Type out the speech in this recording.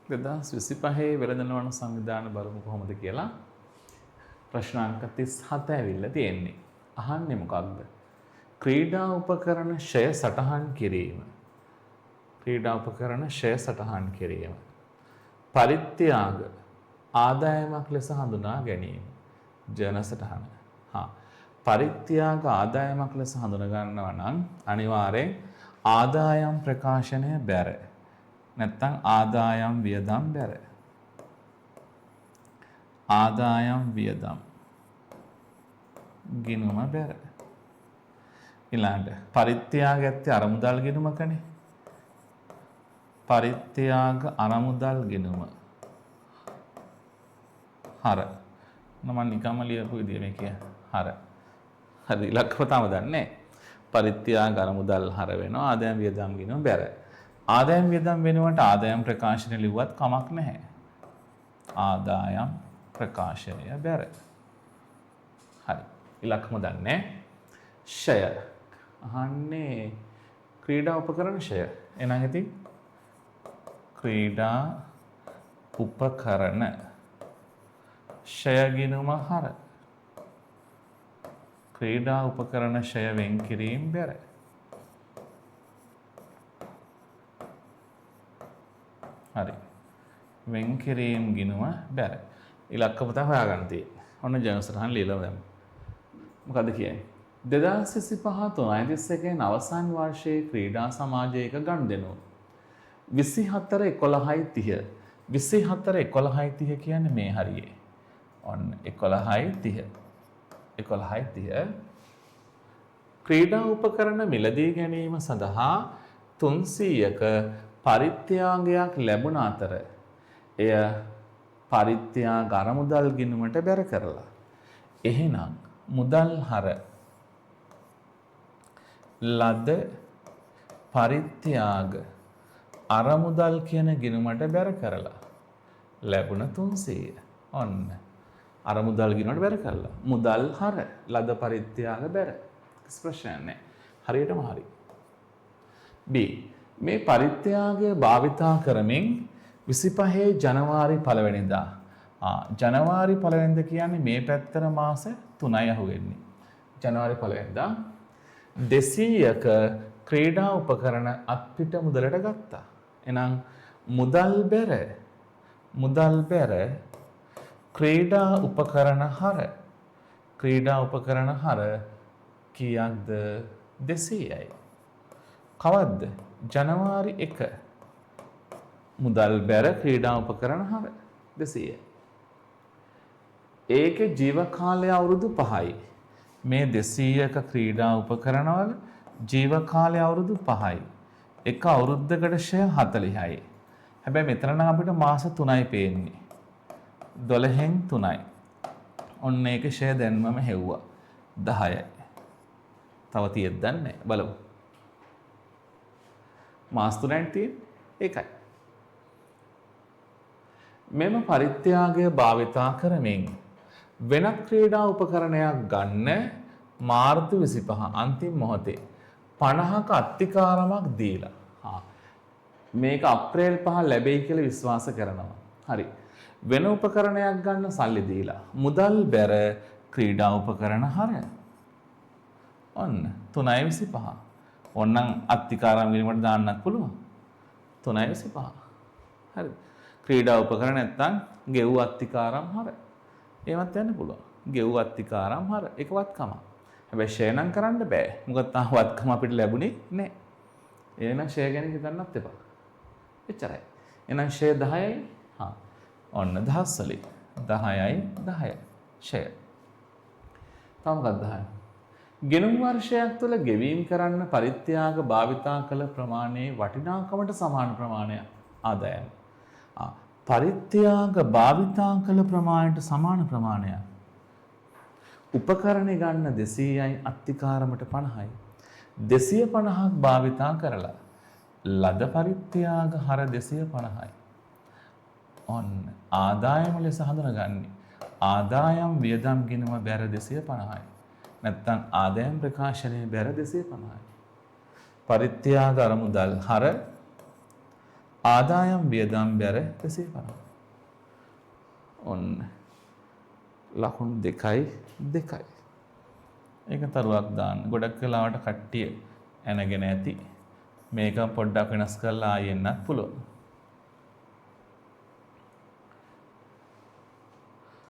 2025 වෙළඳ නොවන සංවිධාන බලමු කොහොමද කියලා. ප්‍රශ්න අංක 37 ඇවිල්ලා තියෙන්නේ. අහන්නේ මොකක්ද? ක්‍රීඩා උපකරණ ක්ෂය සටහන් කිරීම. ක්‍රීඩා උපකරණ ක්ෂය සටහන් කිරීම. පරිත්‍යාග ආදායමක් ලෙස හඳුනා ගැනීම. ජන සටහන. හා පරිත්‍යාග ආදායමක් ලෙස හඳුනා ගන්නවා නම් අනිවාර්යෙන් ආදායම් ප්‍රකාශනය බැර. නැත්තම් ආදායම් වියදම් බැර. ආදායම් වියදම් ගිණුම බැර. ඊළඟට පරිත්‍යාග ඇත්තේ අරමුදල් ගිණුමකනේ. පරිත්‍යාග අරමුදල් ගිණුම. හර. මම නිකම්ම ලියපු විදිය මේ කිය. හර. හරි ඉලක්කම තාම දන්නේ නැහැ. පරිත්‍යාග අරමුදල් හර වෙනවා. ආදායම් වියදම් ගිණුම බැර. ආදායම් වියදම් වෙනුවට ආදායම් ප්‍රකාශනය ලිව්වත් කමක් නැහැ. ආදායම් ප්‍රකාශනය බැර. හරි. ඉලක්කම දන්නේ. ෂය. අහන්නේ ක්‍රීඩා උපකරණ ෂය. එහෙනම් ඉතින් ක්‍රීඩා උපකරණ ෂය ගිණුම හර. ක්‍රීඩා උපකරණ ෂය වෙන් කිරීම බැර. හරි. වෙන් කිරීම ගිණුම බැර. ඉලක්කම තමයි හොයාගන්න තියෙන්නේ. ඔන්න ජන සටහන් ලියලා දැම්මා. මොකද්ද කියන්නේ? 2025 3.31 අවසන් වර්ෂයේ ක්‍රීඩා සමාජයක ගනුදෙනුව 24 11 30 24 11 30 කියන්නේ මේ හරියේ. ඔන්න 11 30 11 30 ක්‍රීඩා උපකරණ මිලදී ගැනීම සඳහා 300ක පරිත්‍යාගයක් ලැබුණ අතර එය පරිත්‍යාග අරමුදල් ගිණුමට බැර කරලා. එහෙනම් මුදල් හර ලද පරිත්‍යාග අරමුදල් කියන ගිණුමට බැර කරලා ලැබුණ 300. ඔන්න අරමුදල් ගිණුමට බැර කරලා මුදල් හර ලද පරිත්‍යාග බැර. කිසි ප්‍රශ්නයක් නැහැ. හරියටම හරි. B මේ පරිත්‍යාගය භාවිතා කරමින් 25 ජනවාරි 1 වෙනිදා. ජනවාරි 1 වෙනිදා කියන්නේ මේ පැත්තට මාස 3යි අහුවෙන්නේ. ජනවාරි 1 වෙනිදා 200ක ක්‍රීඩා උපකරණ අත්පිට මුදලට ගත්තා. එහෙනම් මුදල් බැර ක්‍රීඩා උපකරණ හර ක්‍රීඩා උපකරණ හර කීයක්ද? 200යි. කවද්ද? ජනවාරි 1. මුදල් බැර ක්‍රීඩා උපකරණ හර 200යි. ඒකේ ජීව කාලය අවුරුදු 5යි. මේ 200ක ක්‍රීඩා උපකරණවල ජීව කාලය අවුරුදු 5යි. එක අවුරුද්දකට ෂය 40යි. හැබැයි මෙතන නම් අපිට මාස 3යි පේන්නේ. 12න් 3යි. ඔන්න ඒක ෂය දැන්මම හෙව්වා. 10යි. තව තියෙද්ද දන්නේ නැහැ. බලමු. මාස 3යි තියෙන්නේ. ඒකයි. මෙම පරිත්‍යාගය භාවිතා කරමින් වෙනත් ක්‍රීඩා උපකරණයක් ගන්න මාර්තු 25 අන්තිම මොහොතේ 50ක අත්තිකාරමක් දීලා. මේක අප්‍රේල් 5 ලැබෙයි කියලා විශ්වාස කරනවා. හරි. වෙන උපකරණයක් ගන්න සල්ලි දීලා. මුදල් බැර ක්‍රීඩා උපකරණ හර. ඔන්න 3.25. ඕන්නම් අත්තිකාරම් කිරීමට දාන්නත් පුළුවන්. 3.25. හරි. ක්‍රීඩා උපකරණ නැත්තම් ගෙව් අත්තිකාරම් හර. ඒවත් යන්න පුළුවන්. ගෙව් අත්තිකාරම් හර. ඒක වත්කම. හැබැයි ෂෙයා නම් කරන්න බෑ. මොකද තාම වත්කම අපිට ලැබුණේ නෑ. එහෙනම් ෂෙයා ගැන හිතන්නත් එපා. එච්චරයි. එහෙනම් ෂෙයා 10යි. හා. ඔන්න දහස් වලින් 10යි 10යි ෂෙයා. තව මොකක්ද 10? ගෙනුම් වර්ෂයක් තුළ ගෙවීම් කරන්න පරිත්‍යාග භාවිතා කළ ප්‍රමාණයේ වටිනාකමට සමාන ප්‍රමාණයක් ආදායම. පරිත්‍යාග භාවිතා කළ ප්‍රමාණයට සමාන ප්‍රමාණයක්. උපකරණ ගන්න 200යි අත්තිකාරමට 50යි. 250ක් භාවිතා කරලා ලද පරිත්‍යාග හර 250යි. ඔන්න ආදායම ලෙස හඳුනගන්නේ. ආදායම් වියදම් ගිණුම බැර 250යි. නැත්තම් ආදායම් ප්‍රකාශනයේ බැර 250යි. පරිත්‍යාග අරමුදල් හර ආදායම් වියදම් බැර 250. ඔන්න ලකුණු 2යි 2යි. ඒක තරුවක් දාන්න. ගොඩක් වෙලාවට කට්ටිය ඇනගෙන ඇති. මේක පොඩ්ඩක් වෙනස් කරලා ආයෙ එන්නත් පුළුවන්.